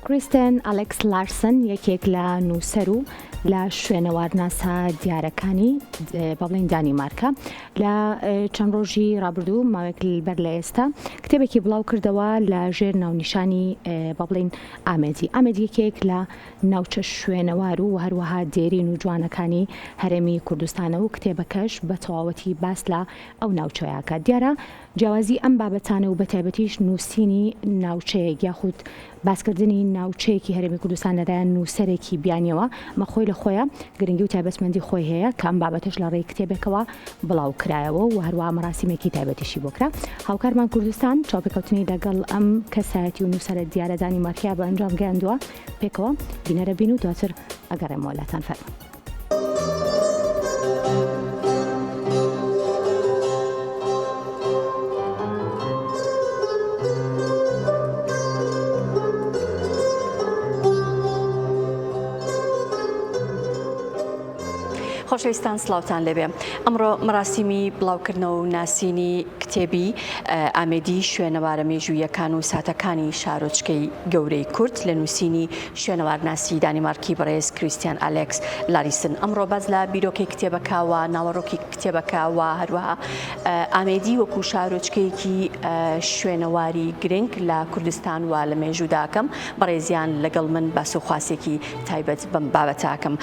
کریستن ئەلێکس لارسن یەکێک لە نووسەر و لە شوێنەوارناسە دیارەکانی با بڵێین دانیمارکە لە چەند ڕۆژی ڕابردوو ماوەیەک بەر لە ئێستا کتێبێکی بڵاو کردەوە لە ژێر ناونیشانی با بڵێین ئامێدی ئامێد یەکێک لە ناوچە شوێنەوار و هەروەها دێرین و جوانەکانی هەرێمی کوردستانە و کتێبەکەش بە تەواوەتی باس لە ئەو ناوچەیەکە دیارە جیاوازی ئەم بابەتانە و بەتایبەتیش نووسینی ناوچەیەک یاخود باسکردنی ناوچەیەکی هەرێمی کوردستان لەلایەن نووسەرێکی بیانیەوە ئەمە خۆی لە خۆیا گرنگی و تایبەتمەندی خۆی هەیە کە ئەم بابەتەش لە ڕێی کتێبێکەوە بڵاو کرایەوە و هەروەها مەراسیمێکی تایبەتیشی بۆ کرا. هاوکارمان کوردستان چاوپێکەوتنی لەگەڵ ئەم کەسایەتی و نووسەرە دیارە دانیمارکیە بە ئەنجام گەیاندووە پێکەوە بینەرە بین و دواتر ئەگەڕێمەوە لاتان فەرموون. خۆشەویستان سڵاوتان لێبێ ئەمڕۆ مەراسیمی بڵاوکردنەوە و ناسینی کتێبی ئامێدی شوێنەوارە مێژوویەکان و ساتەکانی شارۆچکەی گەورەی کورد لە نووسینی شوێنەوارناسی دانیمارکی بەڕێز کریستیان ئالێکس لاریسن ئەمڕۆ باس لە بیرۆکەی کتێبەکە و ناوەڕۆکی کتێبەکە و هەروەها ئامێدی وەکو شارۆچکەیەکی شوێنەواری گرنگ لە کوردستان و لە مێژوودا ئەکەم بەڕێزیان لەگەڵ من باس و خواسێکی تایبەت بەم بابەتە ئەکەم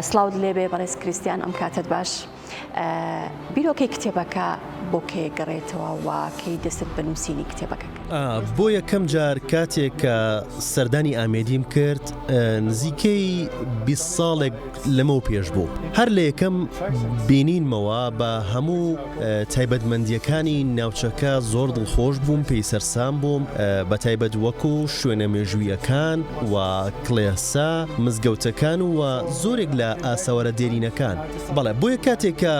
سڵاوت لێبێ بەڕێز کریستیان ئەم کاتەت باش. بیرۆکەی کتێبەکە بۆ کێ گەڕێتەوە و کەی دەستت بە نووسینی کتێبەکە کرد؟ بۆ یەکەم جار کاتێک کە سەردانی ئامێدیم کرد نزیکەی 20 ساڵێک لەمەو پێش بوو. هەر لە یەکەم بینینمەوە بە هەموو تایبەتمەندییەکانی ناوچەکە زۆر دڵخۆش بووم، پێی سەرسام بووم، بە تایبەت وەکو شوێنە مێژووییەکان و کڵێسا، مزگەوتەکان و زۆرێک لە ئاسەوارە دێرینەکان. بەڵێ، بۆیە کاتێک کە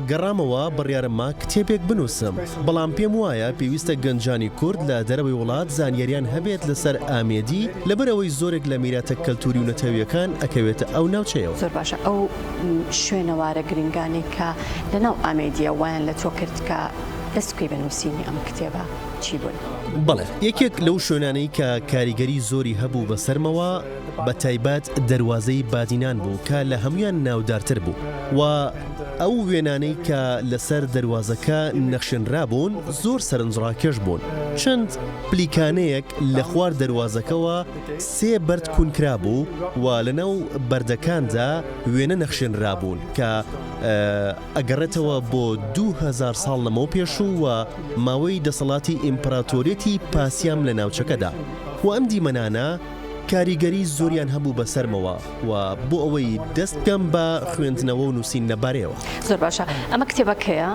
گەڕامەوە بڕیارم ما کتێبێک بنووسم، بەڵام پێم وایە پێویستە گەنجانی کورد لە دەرەوەی وڵات زانیاریان هەبێت لەسەر ئامێدی، لەبەرئەوەی زۆرێک لە میراتە کەلتووری و نەتەوییەکان ئەکەوێتە ئەو ناوچەیەوە. زۆر باشە، ئەو شوێنەوارە گرنگانەی کە لەناو ئامێدییە وایان لە تۆ کرد کە دەست بکەی بە نووسینی ئەم کتێبە چی بوون؟ بەڵێ، یەکێک لەو شوێنانەی کە کاریگەری زۆری هەبوو بەسەرمەوە، بە تایبەت دەروازەی بادینان بوو کە لە هەموویان ناودارتر بوو و ئەو وێنانەی کە لەسەر دەروازەکە نەخشێنرابوون زۆر سەرنجڕاکێش بوون. چەند پلیکانەیەک لە خوار دەروازەکەوە سێ بەرد کونکرابوو و لەناو بەردەکاندا وێنە نەخشێنرابوون کە ئەگەڕێتەوە بۆ 2000 ساڵ لەمەوپێش و ماوەی دەسەڵاتی ئیمپراتۆریەتی پاسیام لە ناوچەکەدا و ئەم دیمەنانە کاریگەری زۆریان هەبوو بەسەرمەوە و بۆ ئەوەی دەست بکەم بە خوێندنەوە و نووسین لەبارەیەوە. زۆر باشە ئەمە کتێبەکەیە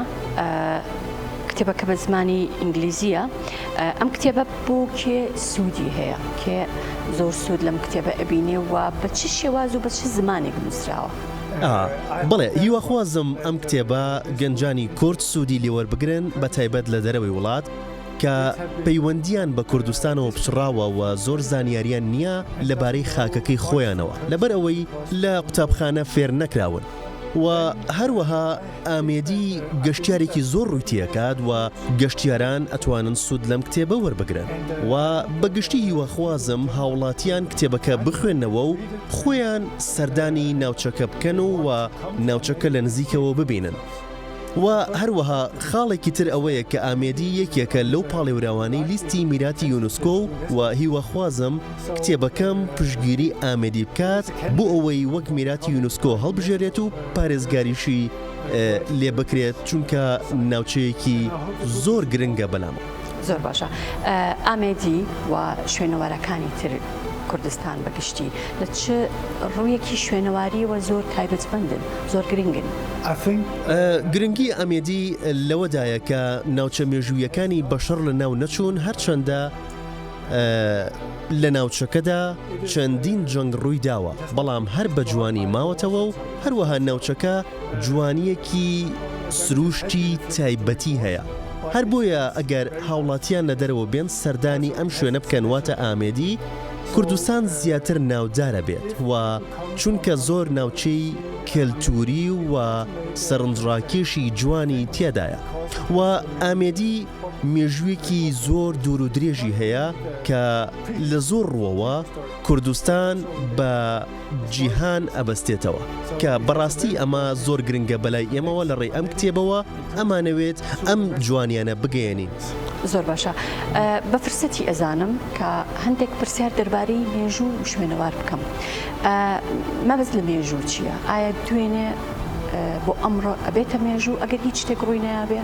کتێبەکە بە زمانی ئینگلیزیە ئەم کتێبە بۆ کێ سوودی هەیە کێ زۆر سوود لەم کتێبە ئەبینێ و بە چ شێواز و بە چ زمانێک نووسراوە؟ بەڵێ هیواخوازم ئەم کتێبە گەنجانی کورد سوودی لێوەربگرن بە تایبەت لە دەرەوەی وڵات کە پەیوەندییان بە کوردستانەوە پچڕاوە و زۆر زانیارییان نییە لەبارەی خاکەکەی خۆیانەوە لەبەر ئەوەی لە قوتابخانە فێر نەکراون و هەروەها ئامێدی گەشتیارێکی زۆر ڕووی تێکات و گەشتیاران ئەتوانن سوود لەم کتێبە وەربگرن و بە گشتی هیواخوازم هاوڵاتیان کتێبەکە بخوێننەوە و خۆیان سەردانی ناوچەکە بکەن و ناوچەکە لە نزیکەوە ببینن. و هەروەها خاڵێکی تر ئەوەیە کە ئامێدی یەکێکە لەو پاڵێوراوانەی لیستی میراتی یونسکۆ و هیواخوازم کتێبەکەم پشتگیری ئامێدی بکات بۆ ئەوەی وەک میراتی یونسکۆ هەڵبژێرێت و پارێزگاریشی لێ بکرێت چونکە ناوچەیەکی زۆر گرنگە بەلامەوە. زۆر باشە ئامێدی و شوێنەوارەکانی تر کوردستان بە گشتی لە چ ڕوویەکی شوێنەواریەوە زۆر تایبەتمەندن زۆر گرنگن؟ گرنگی ئامێدی لەوەدایە کە ناوچە مێژوویەکانی بە شەڕ لەناو نەچوون هەرچەندە لە ناوچەکەدا چەندین جەنگ ڕووی داوە بەڵام هەر بە جوانی ماوەتەوە و هەروەها ناوچەکە جوانییەکی سرووشتی تایبەتی هەیە، هەر بۆیە ئەگەر هاوڵاتیان لە دەرەوە بێن سەردانی ئەم شوێنە بکەن واتە ئامێدی، کوردستان زیاتر ناودارە بێت و چونکە زۆر ناوچەی کەلتووری و سەرنجڕاکێشی جوانی تیادایە و ئامێدی. مێژوویەکی زۆر دوور و درێژی هەیە کە لە زۆر ڕووەوە کوردستان بە جیهان ئەبەستێتەوە کە بەڕاستی ئەمە زۆر گرنگە بەلای ئێمەوە لە ڕێی ئەم کتێبەوە ئەمانەوێت ئەم جوانیانە بگەیەنین. زۆر باشە بە فرسەتی ئەزانم کە هەندێک پرسیار دەربارەی مێژوو و شوێنەوار بکەم مەبەست لە مێژوو چییە؟ ئایا دوێنێ بۆ ئەمڕۆ ئەبێتە مێژوو ئەگەر هیچ شتێک ڕووی نەیابێ؟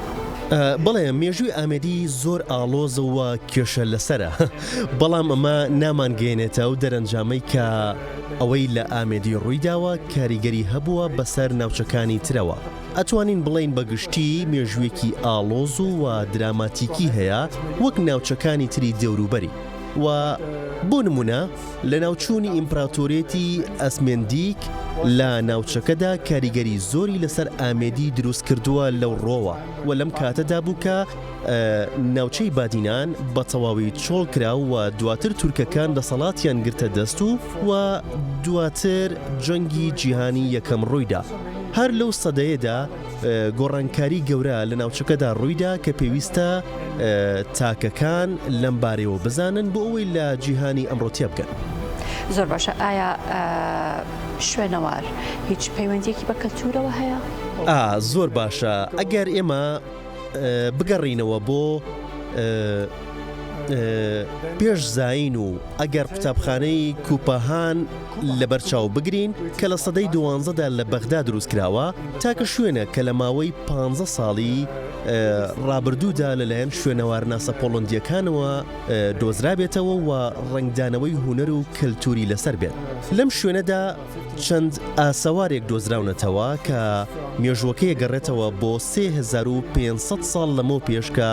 بەڵێ مێژووی ئامێدی زۆر ئاڵۆزە و کێشە لەسەرە بەڵام ئەمە نامانگەیەنێتە ئەو دەرەنجامەی کە ئەوەی لە ئامێدی ڕوویداوە کاریگەری هەبووە بەسەر ناوچەکانی ترەوە. ئەتوانین بڵێین بە گشتی مێژوویەکی ئاڵۆز و و دراماتیکی هەیە وەک ناوچەکانی تری دەوروبەری و بۆ نموونە لەناوچوونی ئیمپراتۆریەتی ئەسمێندیک لە ناوچەکەدا کاریگەری زۆری لەسەر ئامێدی دروست کردووە لەو ڕۆوە و لەم کاتەدا بوو کە ناوچەی بادینان بە تەواوی چۆڵ کرا و دواتر تورکەکان دەسەڵاتیان گرتە دەست و و دواتر جەنگی جیهانی یەکەم ڕوویدا. هەر لەو سەدەیەدا گۆڕانکاری گەورە لە ناوچەکەدا ڕوویدا کە پێویستە تاکەکان لەم بارەیەوە بزانن بۆ ئەوەی لە جیهانی ئەمڕۆ تێبگەن. زۆر باشە ئایا شوێنەوار هیچ پەیوەندیەکی بە کەلتورەوە هەیە؟ ئا زۆر باشە ئەگەر ئێمە بگەڕینەوە بۆ پێش زایین و ئەگەر قوتابخانەی کوپەهان لەبەرچاو بگرین کە لە سەدەی دوانزەدا لە بەغدا دروستکراوە، تاکە شوێنە کە لە ماوەی پانزە ساڵی ڕابردوودا لەلایەن شوێنەوارناسە پۆڵەندییەکانەوە دۆزرابێتەوە و ڕەنگدانەوەی هونەر و کەلتووری لەسەر بێت. لەم شوێنەدا چەند ئاسەوارێک دۆزراونەتەوە کە مێژووەکەی گەڕێتەوە بۆ 3500 ساڵ لەمەو پێش کە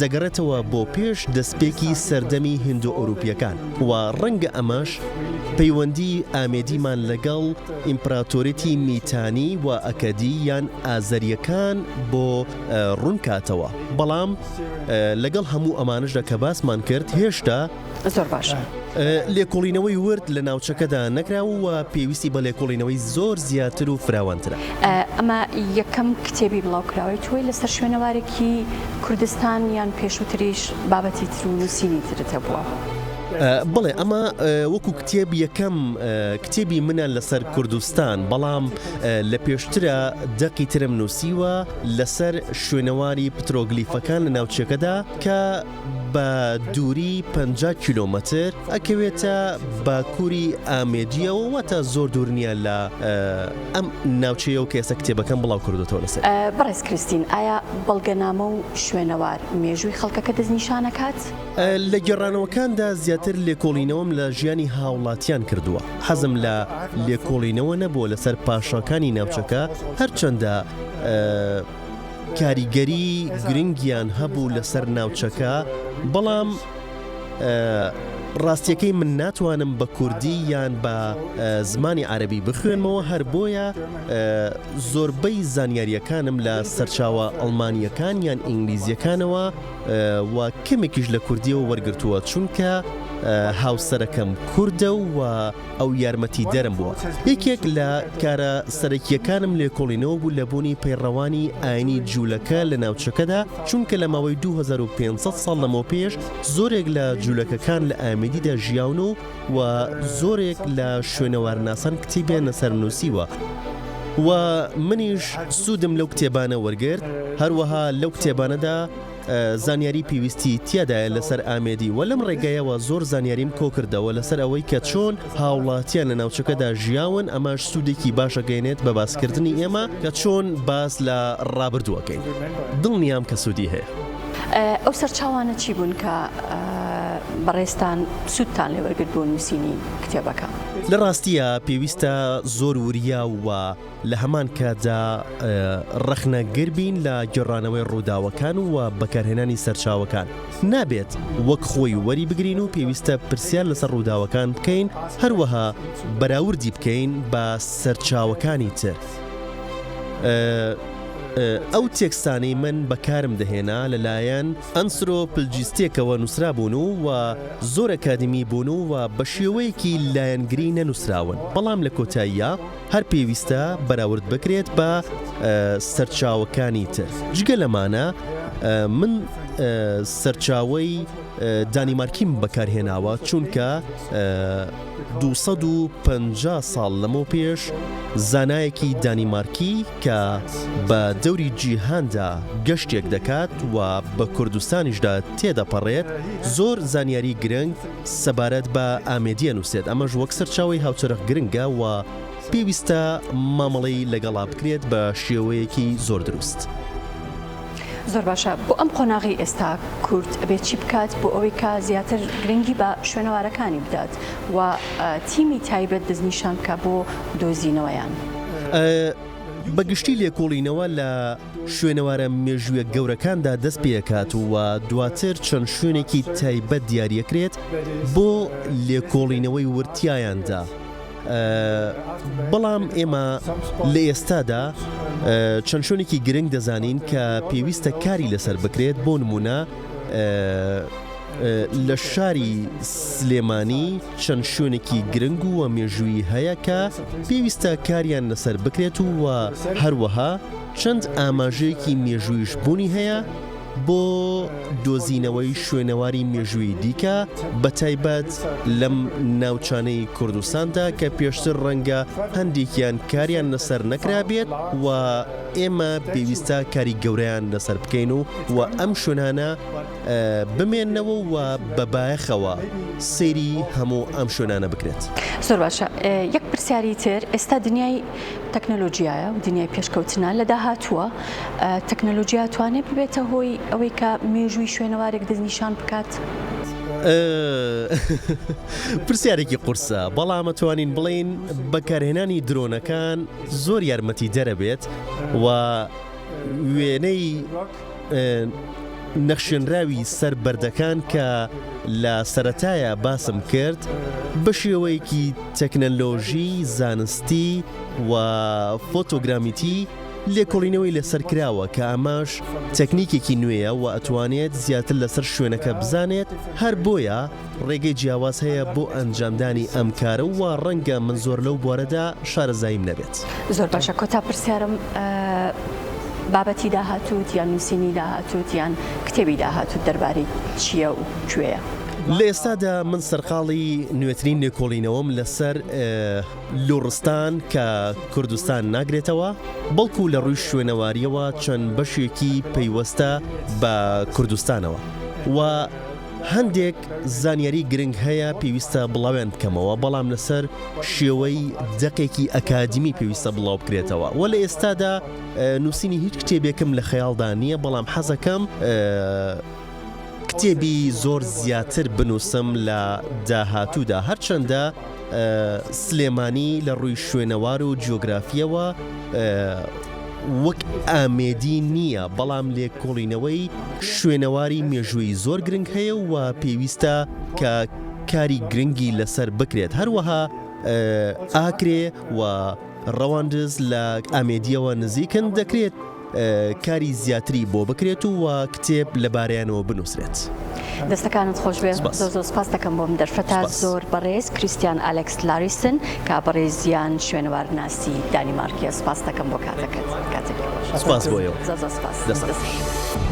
دەگەڕێتەوە بۆ پێش دەستپێکی سەردەمی هیندۆئەوروپییەکان و ڕەنگە ئەمەش پەیوەندی ئامێدیمان لەگەڵ ئیمپراتۆریەتی میتانی و ئەکەدی یان ئازەرییەکان بۆ ڕوونکاتەوە بەڵام لەگەڵ هەموو ئەمانەشدا کە باسمان کرد هێشتا زۆر باشە. لێکۆڵینەوەی ورد لە ناوچەکەدا نەکراوە و پێویستی بە لێکۆڵینەوەی زۆر زیاتر و فراوانترە. ئەمە یەکەم کتێبی بڵاوکراوەی تۆی لەسەر شوێنەوارێکی کوردستان یان پێشووتریش بابەتی تر و نووسینی ترت هەبووە؟ بەڵێ ئەمە وەکو کتێب یەکەم کتێبی منە لەسەر کوردستان، بەڵام لە پێشترا دەقی ترم نووسیوە لەسەر شوێنەواری پترۆگلیفەکان لە ناوچەکەدا کە بە دووری 50 کیلۆمەتر ئەکەوێتە باکووری ئامێدیەوە واتە زۆر دوور نییە لە ئەم ناوچەیەوە کە ئێستا کتێبەکەم بڵاو کردوێتەوە لەسەر. بەڕێز کریستین ئایا بەڵگەنامە و شوێنەوار مێژووی خەڵکەکە دەستنیشان ئەکات؟ لە گێڕانەوەکاندا زیاتر لێکۆڵینەوەم لە ژیانی هاوڵاتیان کردووە، حەزم لە لێکۆڵینەوە نەبووە لەسەر پاشاکانی ناوچەکە، هەرچەندە کاریگەری گرنگیان هەبوو لەسەر ناوچەکە، بەڵام ڕاستیەکەی من ناتوانم بە کوردی یان بە زمانی عەرەبی بخوێنمەوە، هەر بۆیە زۆربەی زانیارییەکانم لە سەرچاوە ئەڵمانییەکان یان ئینگلیزییەکانەوە و کەمێکیش لە کوردیەوە وەرگرتووە، چونکە هاوسەرەکەم کوردە و ئەو یارمەتیدەرم بووە. یەکێک لە کارە سەرەکییەکانم لێکۆڵینەوە بوو لە بوونی پەیڕەوانی ئاینی جوولەکە لە ناوچەکەدا، چونکە لە ماوەی 2500 ساڵ لەمەوپێش زۆرێک لە جوولەکەکان لە ئامێدیدا ژیاون و و زۆرێک لە شوێنەوارناسان کتێبیان لەسەر نووسیوە و منیش سوودم لەو کتێبانە وەرگرت، هەروەها لەو کتێبانەدا زانیاری پێویستی تیادایە لەسەر ئامێدی و لەم ڕێگایەوە زۆر زانیاریم کۆکردەوە لەسەر ئەوەی کە چۆن هاوڵاتیان لە ناوچەکەدا ژیاون، ئەمەش سوودێکی باش ئەگەیەنێت بە باسکردنی ئێمە کە چۆن باس لە ڕابردوو ئەکەین. دڵنیام کە سوودی هەیە. ئەو سەرچاوانە چی بوون کە بەڕێزتان سوودتان لێ وەرگرت بۆ نووسینی کتێبەکە؟ لە ڕاستییا پێویستە زۆر وریا و لە هەمان کاتدا ڕەخنەگر بین لە گێڕانەوەی ڕووداوەکان و بەکارهێنانی سەرچاوەکان. نابێت وەک خۆی وەری بگرین و پێویستە پرسیار لەسەر ڕووداوەکان بکەین، هەروەها بەراوردی بکەین بە سەرچاوەکانی تر. ئەو تێکستانەی من بەکارم دەهێنا لەلایەن ئەنسرۆپلجیستێکەوە نووسرابوون و زۆر ئەکادیمی بوون و بە شێوەیەکی لایەنگری نەنووسراون، بەڵام لە کۆتاییا هەر پێویستە بەراورد بکرێت بە سەرچاوەکانی تر. جگە لەمانە. من سەرچاوەی دانیمارکیم بەکارهێناوە چونکە 250 ساڵ لەمەو پێش زانایەکی دانیمارکی کە بە دەوری جیهاندا گەشتێک دەکات و بە کوردستانیشدا تێدەپەڕێت زۆر زانیاری گرنگ سەبارەت بە ئامێدی ئەنووسێت ئەمەش وەک سەرچاوەی هاوچەرخ گرنگە و پێویستە مامەڵەی لەگەڵا بکرێت بە شێوەیەکی زۆر دروست. زۆر باشە بۆ ئەم قۆناغەی ئێستا کورد ئەبێت چی بکات بۆ ئەوەی کە زیاتر گرنگی بە شوێنەوارەکانی بدات و تیمی تایبەت دەستنیشان بکات بۆ دۆزینەوەیان؟ بە گشتی لێکۆڵینەوە لە شوێنەوارە مێژوویە گەورەکاندا دەست پێکات و دواتر چەند شوێنێکی تایبەت دیاریەکرێت بۆ لێکۆڵینەوەی ورد تیایاندا. بەڵام ئێمە لە ئێستادا چەند شوێنێکی گرنگ دەزانین کە پێویستە کاری لەسەر بکرێت بۆ نمونە لە شاری سلێمانی چەند شوێنێکی گرنگ و مێژووی هەیە کە پێویستە کاریان لەسەر بکرێت و هەروەها چەند ئاماژەیەکی مێژوویش بوونی هەیە بۆ دۆزینەوەی شوێنەواری مێژوویی دیکە بەتایبەت لەم ناوچانەی کوردستاندا کە پێشتر ڕەنگە هەندێکیان کاریان لەسەر نەکرابێت و ئێمە پێویستە کاری گەورەیان لەسەر بکەین و و ئەم شوێنانە بمێننەوە و بە بایەخەوە سەیری هەموو ئەم شوێنانە بکرێت. زۆر باشە یەک پرسیاری تر ئێستا دنیای تەکنەلۆجیایە و دنیای پێشکەوتنە لە داهاتووە تەکنەلۆجیا توانێت ببێتە هۆی ئەوەی کە مێژووی شوێنەوارێک دەستنیشان بکات؟ پرسیارێکی قورسە، بەڵام ئەتوانین بڵێین بەکارهێنانی درۆنەکان زۆر یارمەتیدەرە بێت و وێنەی نەخشێنراوی سەر بەردەکان کە لە سەرەتایە باسم کرد بە شێوەیەکی تەکنەلۆژی زانستی و فۆتۆگرامیتی لێکۆڵینەوەی لەسەر کراوە کە ئەمەش تەکنیکێکی نوێیە و ئەتوانێت زیاتر لەسەر شوێنەکە بزانێت، هەر بۆیە ڕێگەی جیاواز هەیە بۆ ئەنجامدانی ئەم کارە و ڕەنگە من زۆر لەو بوارەدا شارەزاییم نەبێت. زۆر باشە کۆتا پرسیارم بابەتی داهاتووت یان نووسینی داهاتووت یان کتێبی داهاتووت دەربارەی چییە و کوێیە؟ لە ئێستادا من سەرقاڵی نوێترین لێکۆڵینەوەم لەسەر لوڕستان کە کوردستان ناگرێتەوە، بەڵکو لە ڕووی شوێنەوارییەوە چەند بەشێکی پەیوەستە بە کوردستانەوە و هەندێک زانیاری گرنگ هەیە پێویستە بڵاویان بکەمەوە، بەڵام لەسەر شێوەی دەقێکی ئەکادیمی پێویستە بڵاو بکرێتەوە و لە ئێستادا نووسینی هیچ کتێبێکم لە خەیاڵدا نییە، بەڵام حەزەکەم کتێبی زۆر زیاتر بنووسم لە داهاتوودا، هەرچەندە سلێمانی لە ڕووی شوێنەوار و جیۆگرافییەوە وەک ئامێدی نییە، بەڵام لێکۆڵینەوەی شوێنەواری مێژوویی زۆر گرنگ هەیە و پێویستە کە کاری گرنگی لەسەر بکرێت، هەروەها ئاکرێ و ڕەواندز لە ئامێدییەوە نزیکن، دەکرێت کاری زیاتری بۆ بکرێت و کتێب لەبارەیانەوە بنووسرێت. دەستەکانت خۆش بێ زۆر زۆر سپاس دەکەم بۆم دەرفەتە زۆر بەڕێز کریستیان ئالێکس لاریسن کە بەڕێزیان شوێنەوارناسی دانیمارکیە سپاس دەکەم بۆ کاتەکەت کاتێکی خۆش سپاس بۆ ئێوە زۆر زۆر سپاس. دەست.